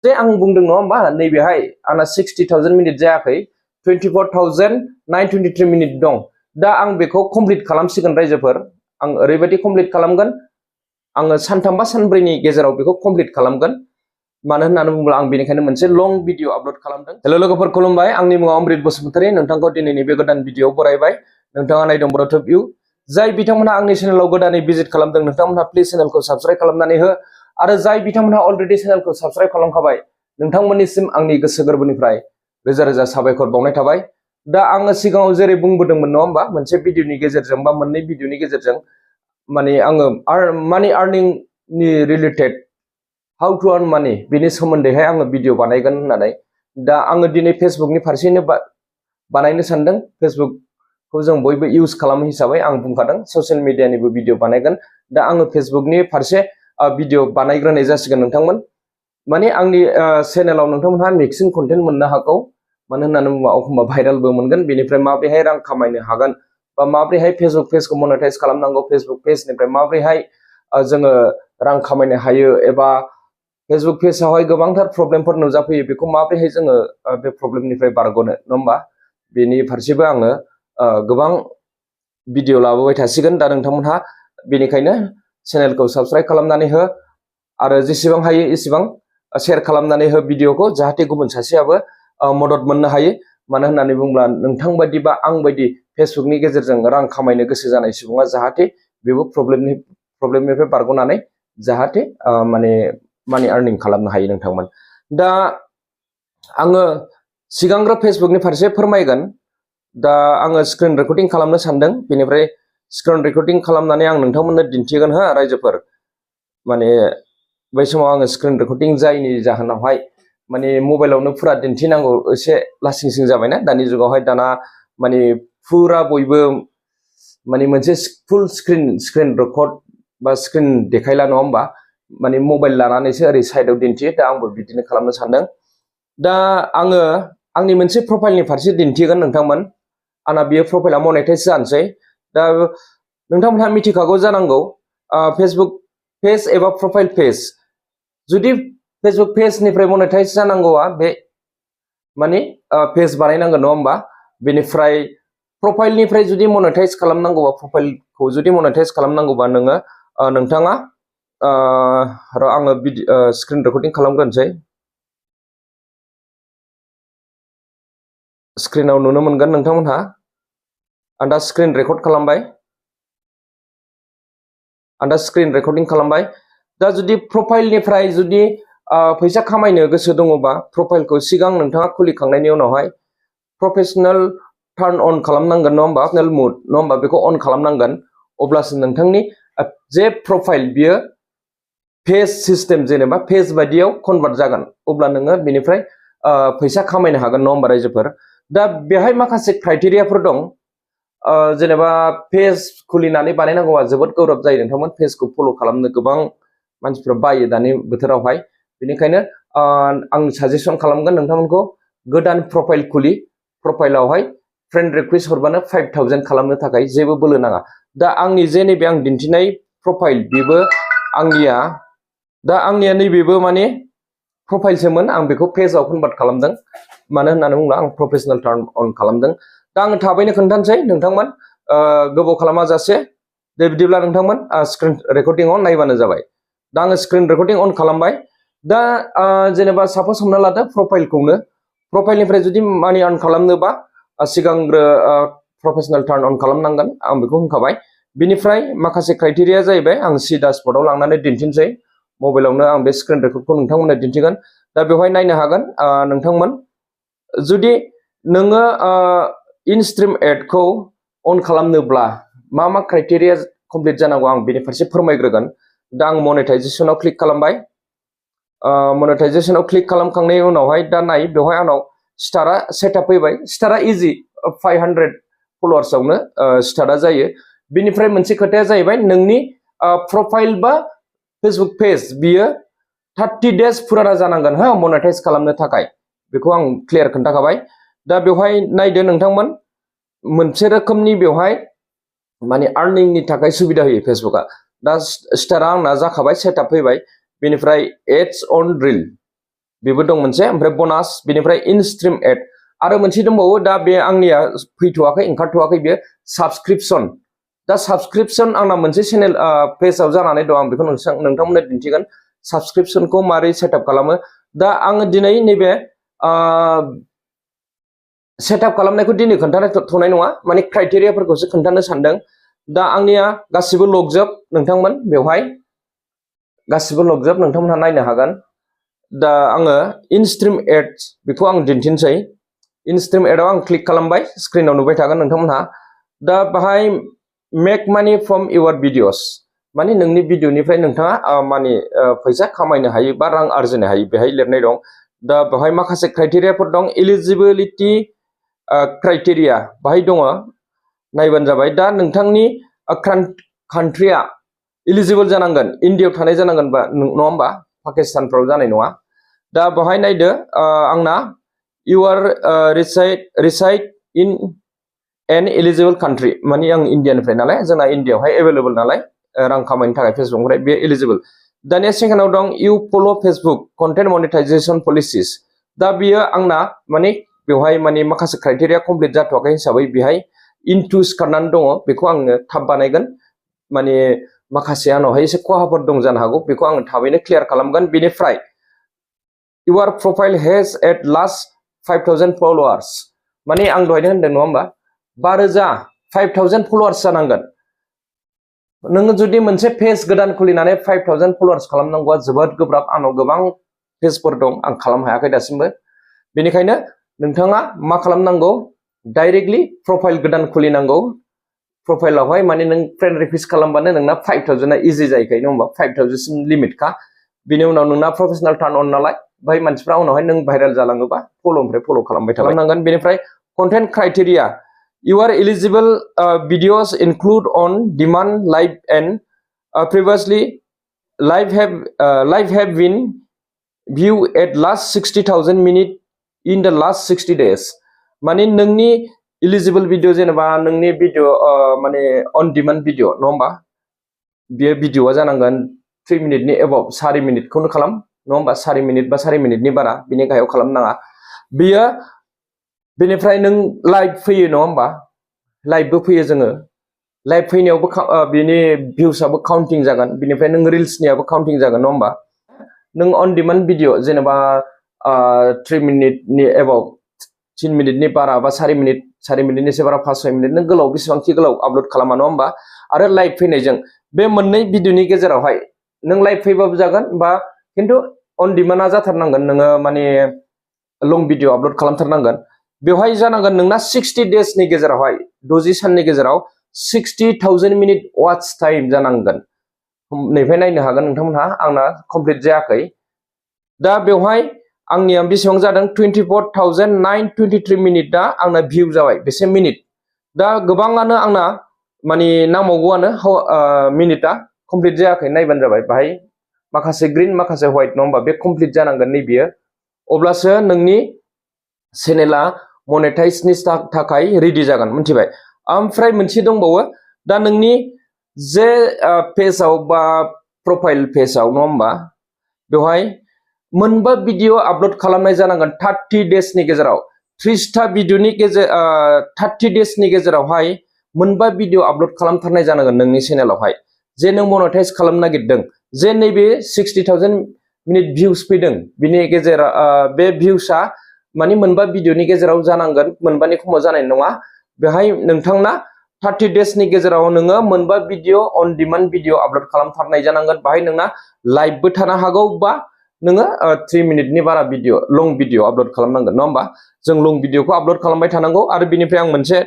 जे आं बुंदों नङा होमबा नैबेहाय आंना 60,000 मिनिट जायाखै 24,923 मिनिट दं दा आं बेखौ कमप्लिट खालामसिगोन रायजोफोर आं ओरैबायदि कमप्लिट खालामगोन आङो सानथाम बा सानब्रैनि गेजेराव बेखौ कमप्लिट खालामगोन मानो होननानै बुङोब्ला आं बेनिखायनो मोनसे लं भिडिअ आपलोड खालामदों हेलो लोगोफोर खुलुमबाय आंनि मुङा अमृत बसुमतारी नोंथांखौ दिनैनि बे गोदान भिडिअ बरायबाय नोंथाङा नायदों बड' टप इउ जाय बिथांमोनहा आंनि चेनेलाव गोदानै भिजिट खालामदों नोंथांमोनहा प्लिज चेनेलखौ साबस्क्राइब खालामनानै हो आरो जाय बिथांमोनहा अलरेडि चेनेलखौ साबस्क्राइब खालामखाबाय नोंथांमोननिसिम आंनि गोसो गोरबोनिफ्राय रोजा रोजा साबायखर बावनाय थाबाय दा आङो सिगाङाव जेरै बुंबोदोंमोन नङा होमबा मोनसे भिडिअनि गेजेरजों बा मोननै भिडिअनि गेजेरजों माने आङो मानि आर्निंनि रिलेटेड हाउ टु आर्न मानि बेनि सोमोन्दैहाय आङो भिडिअ बानायगोन होननानै दा आङो दिनै फेसबुकनि फारसेनो बानायनो सानदों फेसबुकखौ जों बयबो इउज खालामो हिसाबै आं बुंखादों ससियेल मिडियानिबो भिडिअ बानायगोन दा आङो फेसबुकनि फारसे भिडिअ बानायग्रोनाय जासिगोन नोंथांमोन माने आंनि चेनेलाव नोंथांमोनहा मिक्सिं कन्टेन्ट मोननो हागौ मानो होननानै बुङोबा एखमबा भाइरेलबो मोनगोन बेनिफ्राय माबोरैहाय रां खामायनो हागोन बा माबोरैहाय फेसबुक पेजखौ मनेटाइज खालामनांगौ फेसबुक पेजनिफ्राय माबोरैहाय जोङो रां खामायनो हायो एबा फेसबुक पेजावहाय गोबांथार प्रब्लेमफोर नुजाफैयो बेखौ माबोरैहाय जोङो बे प्रब्लेमनिफ्राय बारग'नो नङा होमबा बेनि फारसेबो आङो गोबां भिडिअ लाबोबाय थासिगोन दा नोंथांमोनहा बेनिखायनो चेनेलखौ साबस्क्राइब खालामनानै हो आरो जेसेबां हायो एसेबां शेयार खालामनानै हो भिडिअखौ जाहाथे गुबुन सासेयाबो मदद मोननो हायो मानो होननानै बुङोब्ला नोंथां बायदि बा आं बायदि फेसबुकनि गेजेरजों रां खामायनो गोसो जानाय सुबुङा जाहाथे बेबो प्रब्लेमनिफ्राय बारग'नानै जाहाथे मानि आर्निं खालामनो हायो नोंथांमोन दा आङो सिगांग्रो फेसबुकनि फारसे फोरमायगोन दा आङो स्क्रिन रेकर्डिं खालामनो सानदों बेनिफ्राय स्क्रिन रेकर्डिं खालामनानै आं नोंथांमोननो दिन्थिगोन हो रायजोफोर माने बै समाव आङो स्क्रिन रेकर्डिं जायनि जाहोनावहाय माने मबाइलावनो फुरा दिन्थिनांगौ एसे लासिंसिं जाबायना दानि जुगावहाय दाना माने फुरा बयबो माने मोनसे फुल स्क्रिन रेकर्ड बा स्क्रिन देखायला नङा होमबा माने मबाइल लानानैसो ओरै साइडआव दिन्थियो दा आंबो बिदिनो खालामनो सानदों दा आङो आंनि मोनसे प्रफाइलनि फारसे दिन्थिगोन नोंथांमोन आंना बियो प्रफाइला मनेटाइज जानोसै दा नोंथांमोनहा मिथिखागौ जानांगौ फेसबुक पेज एबा प्रफाइल पेज जुदि फेसबुक पेजनिफ्राय मनेटाइज जानांगौआ बे माने पेज बानायनांगोन नङा होमबा बेनिफ्राय प्रफाइलनिफ्राय जुदि मनेटाइज खालामनांगौबा प्रफाइलखौ जुदि मनेटाइज खालामनांगौबा नोंथाङा आङो स्क्रिन रेकर्डिं खालामग्रोनोसै स्क्रिनाव नुनो मोनगोन नोंथांमोनहा आं दा स्क्रिन रेकर्ड खालामबाय दा जुदि प्रफाइलनिफ्राय जुदि फैसा खामायनो गोसो दङबा प्रफाइलखौ सिगां नोंथाङा खुलिखांनायनि उनावहाय प्रोफेशनेल टार्न अन खालामनांगोन नङा होमबा प्रोफेशनेल मुड नङा होमबा बेखौ अन खालामनांगोन अब्लासो नोंथांनि जे प्रफाइल बियो पेज सिस्टेम जेनेबा पेज बायदियाव कनभार्ट जागोन अब्ला नोङो बेनिफ्राय फैसा खामायनो हागोन नङा होमबा रायजोफोर दा बेहाय माखासे क्राइटेरियाफोर दं जेनेबा पेज खुलिनानै बानायनांगौआ जोबोद गोब्राब जायो नोंथांमोन पेजखौ फल' खालामनो गोबां मानसिफ्रा बायो दानि बोथोरावहाय बेनिखायनो आं साजेसन खालामगोन नोंथांमोनखौ गोदान प्रफाइल खुलि प्रफाइलावहाय फ्रेन्ड रिक्वेस्ट हरबानो 5,000 खालामनो थाखाय जेबो बोलो नाङा दा आंनि जे नैबे आं दिन्थिनाय प्रफाइल बेबो आंनिया नैबेबो माने प्रफाइलसोमोन आं बेखौ पेजआव कनभार्ट खालामदों मानो होननानै बुङोब्ला आं प्रोफेशनेल टार्न अन खालामदों दा आङो थाबैनो खोन्थानोसै नोंथांमोन गोबाव खालामा जासे दे बिदिब्ला नोंथांमोन स्क्रिन रेकर्डिंआव नायबानो जाबाय दा आङो स्क्रिन रेकर्डिं अन खालामबाय दा जेनेबा सापस हमना लादो प्रफाइलनिफ्राय जुदि मानि आर्न खालामनोबा सिगांग्रो प्रोफेशनेल टार्न अन खालामनांगोन आं बेखौ होनखाबाय बिनिफ्राय माखासे क्राइटेरिया जाहैबाय आं सि डासबर्डआव लांनानै दिन्थिनोसै मबाइलावनो आं बे स्क्रिन रेकर्डखौ नोंथांमोननो दिन्थिगोन दा बेवहाय नायनो हागोन नोंथांमोन जुदि नोङो इनस्ट्रिम एडखौ अन खालामनोब्ला मा क्राइटेरिया कमप्लिट जानांगौ आं बेनि फारसे फोरमायग्रोगोन दा आं मनेटाइजेसनाव क्लिक खालामबाय मनेटाइजेसनाव क्लिक खालामखांनायनि उनावहाय दा नाय बेवहाय आंनाव स्टारा सेटआप फैबाय स्टारा इजि 500 फलोवार्सआवनो स्टार्टआ जायो बिनिफ्राय मोनसे खोथाया जाहैबाय नोंनि प्रफाइल बा फेसबुक पेज बियो 30 डेज फुराना जानांगोन हो मनेटाइज खालामनो थाखाय बेखौ आं क्लियार खोन्थाखाबाय दा बेवहाय नायदो नोंथांमोन मोनसे रोखोमनि बेवहाय माने आर्निंनि थाखाय सुबिदा होयो फेसबुकआ दा स्टारा आंना जाखाबाय सेटआप फैबाय बेनिफ्राय एड्स अन रिल बेबो दं मोनसे, ओमफ्राय बोनास, बेनिफ्राय इन स्ट्रिम एड आरो मोनसे दंबावो। दा बे आंनिया फैथ'वाखै, ओंखारथ'वाखै, बेयो साबस्क्रिप्शन। दा साबस्क्रिप्शन आंना मोनसे चेनेल पेजाव जानानै दं, आं बेखौ नोंथांमोननो दिन्थिगोन साबस्क्रिप्शनखौ मारै सेटआप खालामो। दा आङो दिनै नैबे सेटआप खालामनायखौ दिनै खोन्थाथ'नाय नङा, माने क्राइटेरियाफोरखौसो खोन्थानो सानदों। दा आंनिया गासिबो लकजोब नोंथांमोन, बेवहाय गासिबो लकजोब, नोंथांमोनहा नायनो हागोन। दा आङो इनस्ट्रिम एड्स बेखौ आं दिन्थिनोसै। इनस्ट्रिम एडआव आं क्लिक खालामबाय, स्क्रिनाव नुबाय थागोन नोंथांमोनहा। दा बाहाय मेक मानि फ्रम इउर भिडिअस, माने नोंनि भिडिअनिफ्राय नोंथाङा माने फैसा खामायनो हायो बा रां आरजिनो हायो, बेहाय लिरनाय दं। दा बेवहाय माखासे क्राइटेरियाफोर दं। एलिजिबिलिटि क्राइटेरिया बाहाय दङ, नायबानो जाबाय। दा नोंथांनि कान्ट्रिया इलिजिबल जानांगोन, इन्डियायाव थानाय जानांगोन बा, नङा होमबा, पाकिस्तानफ्राव जानाय नङा। दा बेवहाय नायदो, आंना you are reside in an eligible country, माने आं इन्डियानिफ्राय नालाय, जोंना इन्डियायावहाय एभेलेबल नालाय रां खामायनो थाखाय फेसबुकनिफ्राय, बे एलिजिबल। दानिया सेकेन्डआव दं इउ फल' फेसबुक कन्टेन्ट मनेटाइजेसन पलिसिस। दा बियो आंना माने बेवहाय माने माखासे क्राइटेरिया कमप्लिट जाथ'वाखै हिसाबै बेहाय इनटु सिखारनानै दङ, बेखौ आङो थाब बानायगोन। माने माखासे आंनावहाय एसे खहाफोर दं जानो हागौ, बेखौ आङो थाबैनो क्लियार खालामगोन। बेनिफ्राय इउर प्रफाइल हेज एट लास्ट 5000 फलोवार्स, माने आं दहायनो होनदों नङा होमबा, 5000 फलोवार्स जानांगोन। नोङो जुदि मोनसे पेज गोदान खुलिनानै 5000 फलोवार्स खालामनांगौआ जोबोद गोब्राब। आंनाव गोबां पेजफोर दं, आं खालामनो हायाखै दासिमबो। बेनिखायनो नोंथाङा मा खालामनांगौ, डाइरेक्टलि प्रफाइल गोदान खुलिनांगौ। प्रफाइलावहाय माने नों फ्रेन्ड रिकुवेस्ट खालामबानो नोंना 5000 इजि जाहैखायो, नङा होमबा, 5000 लिमिटखा। बिनि उनाव नोंना प्रफेसनेल टार्न अन नालाय, बाहाय मानसिफ्रा उनावहाय नों भाइरेल जालाङोबा फल'निफ्राय फल' खालामबाय थानांगोन। बेनिफ्राय content criteria, you are eligible videos include on demand live and previously live have been viewed at last 60,000 minutes in the last 60 days, माने नोंनि eligible भिडिअ, जेनेबा नोंनि भिडिअ माने अन डिमान्ड भिडिअ, नङा होमबा, बेयो भिडिअआ जानांगोन 3 मिनिटनि एबाव, 4 मिनिटखौनो खालाम, नङा होमबा, 4 मिनिट बा 4 मिनिटनि बारा, बिनि गाहायाव खालामनाङा बियो। बेनिफ्राय नों लाइभ फैयो, नङा होमबा, लाइभबो फैयो जोङो, लाइभ फैनायावबो बिनि भिउसआबो काउन्टिं जागोन। बिनिफ्राय नों रिल्सनियाबो काउन्टिं जागोन, नङा होमबा। नों अन डिमान्ड भिडिअ, जेनेबा 3 मिनिटनि एबाव, 3 मिनिटनि बारा बा 4 मिनिटनि एसे बारा, 5-6 मिनिट, नों गोलाव बेसेबांखि गोलाव आपल'ड खालामा, नङा होमबा। आरो लाइभ फैनायजों बे मोननै भिडिअनि गेजेरावहाय नों लाइभ फैबाबो जागोन, बा खिन्थु अन डिमान्डआ जाथारनांगोन, नोङो माने लं भिडिअ आपल'ड खालामथारनांगोन। बेवहाय जानांगोन नोंना 60 डेजनि गेजेरावहाय, 60 साननि गेजेराव 60,000 मिनिट वाच टाइम जानांगोन। नैफ्राय नायनो हागोन नोंथांमोनहा, आंना कमप्लिट जायाखै। दा बेवहाय आंनिया बेसेबां जादों, 24,923 मिनिटआ आंना भिउ जाबाय, बेसे मिनिट। दा गोबाङानो आंना माने नांबावगौआनो मिनिटआ कमप्लिट जायाखै, नायबानो जाबाय। बाहाय माखासे ग्रिन माखासे व्हाइट, नङा होमबा, बे कमप्लिट जानांगोन नैबेयो, अब्लासो नोंनि चेनेला मनेटाइजनि थाखाय रेडि जागोन, मिथिबाय। ओमफ्राय मोनसे दंबावो, दा नोंनि जे पेजआव बा प्रफाइल पेजआव, नङा होमबा, बेवहाय मोनबा भिडिअ आपल'ड खालामनाय जानांगोन 30 डेजनि गेजेराव। 30टा भिडिअनि 30 डेजनि गेजेरावहाय मोनबा भिडिअ आपल'ड खालामथारनाय जानांगोन नोंनि चेनेलावहाय, जे नों मनेटाइज खालामनो नागिरदों, जे नैबे 60,000 मिनिट भिउस फैदों, बिनि गेजेराव बे भिउसआ माने मोनबा भिडिअनि गेजेराव जानांगोन, मोनबानि खमाव जानाय नङा। बेहाय नोंथांना 30 डेजनि गेजेराव नोङो मोनबा video on demand video upload खालामथारनाय जानांगोन। बाहाय नोंना लाइभबो थानो हागौ, बा नोङो 3 मिनिटनि बारा भिडिअ, लं भिडिअ आपल'ड खालामनांगोन, नङा होमबा। जों लं भिडिअखौ आपल'ड खालामबाय थानांगौ। आरो बिनिफ्राय आं मोनसे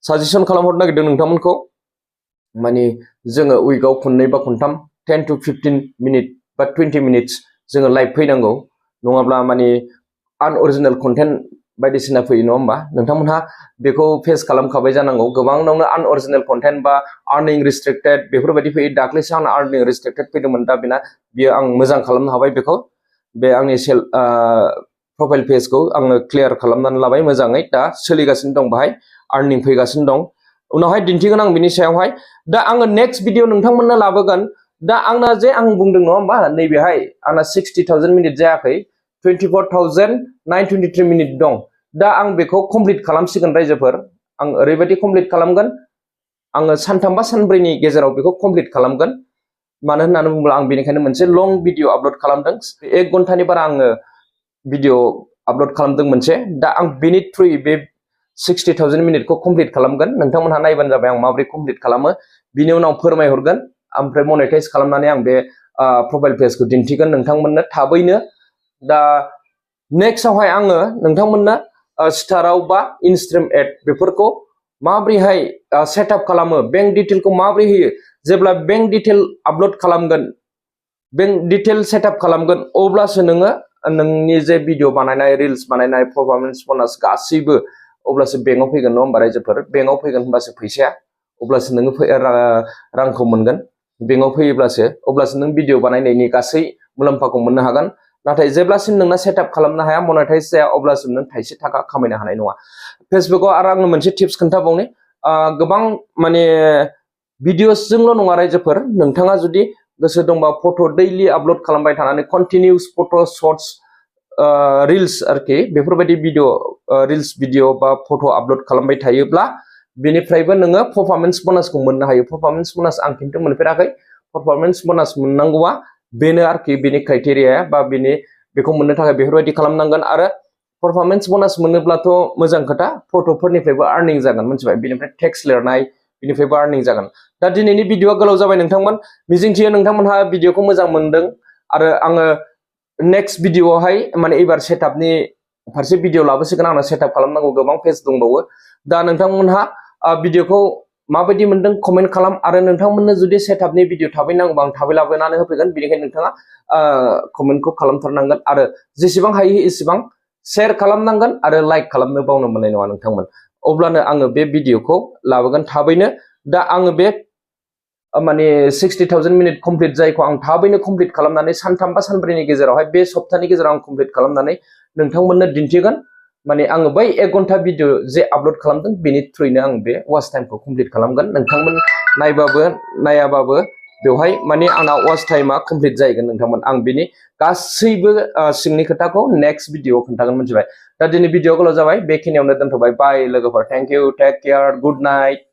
साजेसन खालामहरनो नागिरदों नोंथांमोनखौ, माने जोङो उइकआव खननै बा खनथाम 10 to 15 मिनिट बा 20 मिनिट्स जोङो लाइभ फैनांगौ, नङाब्ला माने आनअरिजिनेल कन्टेन्ट बायदिसिना फैयो, नङा होमबा। नोंथांमोनहा बेखौ फेस खालामखाबाय जानांगौ, गोबांनावनो आनअरिजिनेल कन्टेन्ट बा आर्निं रिस्ट्रिक्टेड बेफोरबायदि फैयो। दाख्लैसो आंना आर्निं रिस्ट्रिक्टेड फैदोंमोन, दा बियो आं मोजां खालामनो हाबाय। बेखौ बे आंनि प्रफाइल पेजखौ आङो क्लियार खालामनानै लाबाय मोजाङै, दा सोलिगासिनो दं, बाहाय आर्निं फैगासिनो दं। उनावहाय दिन्थिगोन आं बिनि सायावहाय। दा आङो नेक्स्ट भिडिअ नोंथांमोननो लाबोगोन। दा आंना जे आं बुंदों, नङा होमबा, नैबेहाय आंना 60,000 मिनिट जायाखै, 24,923 मिनिट दं दा आं बेखौ कमप्लिट खालामसिगोन रायजोफोर आं ओरैबायदि कमप्लिट खालामगोन आङो सानथाम बा सानब्रैनि गेजेराव बेखौ कमप्लिट खालामगोन मानो होननानै बुङोब्ला आं बेनिखायनो मोनसे लं भिडिअ आपलोड खालामदों 1 घन्टानि बारा आङो भिडिअ आपलोड खालामदों मोनसे दा आं बेनि थ्रुयै बे 60,000 मिनिटखौ कमप्लिट खालामगोन नोंथांमोनहा नायबानो जाबाय आं माबोरै कमप्लिट खालामो बिनि उनाव फोरमायहरगोन ओमफ्राय मनेटाइज खालामनानै आं बे प्रफाइल पेजखौ दिन्थिगोन नोंथांमोननो थाबैनो दा नेक्स्टआवहाय आङो नोंथांमोननो स्टाराव बा इनस्ट्रिम एड बेफोरखौ माबोरैहाय सेटआप खालामो बेंक डिटेलखौ माबोरै होयो जेब्ला बेंक डिटेल आपलोड खालामगोन बेंक डिटेल सेटआप खालामगोन अब्लासो नोङो नोंनि जे भिडिअ बानायनाय रिल्स बानायनाय परफरमेन्स बोनास गासैबो अब्लासो बेंकआव फैगोन नङा होमबा रायजोफोर बेंकआव फैगोन होनबासो फैसाया अब्लासो नोङो रांखौ मोनगोन बेंकआव फैयोब्लासो अब्लासो नों भिडिअ बानायनायनि गासै मुलाम्फाखौ मोननो हागोन नाथाय जेब्लासिम नोंना सेटआप खालामनो हाया मनेटाइज जाया अब्लासिम नों थाइसे थाखा खामायनो हानाय नङा फेसबुकआव आरो आङो मोनसे टिप्स खोन्थाबावनि गोबां माने भिडिअसजोंल' नङा रायजोफोर नोंथाङा जुदि गोसो दंबा फट' दैलि आपलोड खालामबाय थानानै कन्टिनिउस फट' शर्ट्स रिल्स आरोखि बेफोरबायदि भिडिअ रिल्स भिडिअ बा फट' आपलोड खालामबाय थायोब्ला बेनिफ्रायबो नोङो परफरमेन्स बोनासखौ मोननो हायो परफरमेन्स बोनास आं खिन्थु मोनफेराखै परफरमेन्स बोनास मोननांगौआ बेनो आरोखि बेनि क्राइटेरिया बा बेखौ मोननो थाखाय बेफोरबायदि खालामनांगोन आरो परफरमेन्स बोनास मोनोब्लाथ' मोजां खोथा फट'फोरनिफ्रायबो आर्निं जागोन मिथिबाय बेनिफ्राय टेक्स लिरनाय बेनिफ्रायबो आर्निं जागोन दा दिनैनि भिडिअआ गोलाव जाबाय नोंथांमोन मिजिंथियो नोंथांमोनहा भिडिअखौ मोजां मोनदों आरो आङो नेक्स्ट भिडिअआवहाय माने एबार सेटआपनि फारसे भिडिअ लाबोसिगोन आंना सेटआप खालामनांगौ गोबां पेज दंबावो दा नोंथांमोनहा भिडिअखौ माबायदि मोनदों कमेन्ट खालाम आरो नोंथांमोननो जुदि सेटआपनि भिडिअ थाबै नांगौबा आं थाबै लाबोनानै होफैगोन बेनिखायनो नोंथाङा कमेन्टखौ खालामथारनांगोन आरो जेसेबां हायो एसेबां शेयार खालामनांगोन आरो लाइक खालामनो बावनो मोननाय नङा नोंथांमोन अब्लानो आङो बे भिडिअखौ लाबोगोन थाबैनो दा आङो बे माने 60,000 मिनिट कमप्लिट जायखौ आं थाबैनो कमप्लिट खालामनानै सानथाम बा सानब्रैनि गेजेरावहाय बे सप्तानि गेजेराव आं कमप्लिट खालामनानै नोंथांमोननो दिन्थिगोन माने आङो बै 1 घन्टा भिडिअ जे आपलोड खालामदों बेनि थ्रुयैनो आं बे वाच टाइमखौ कमप्लिट खालामगोन नोंथांमोन नायबाबो नायाबाबो बेवहाय माने आंना वाच टाइमा कमप्लिट जाहैगोन नोंथांमोन आं बेनि गासैबो सिंनि खोथाखौ नेक्स्ट भिडिअआव खोन्थागोन मिथिबाय दा दिनै भिडिअ गोलाव जाबाय बेखिनियावनो दोनथ'बाय बाय लोगोफोर thank you take care good night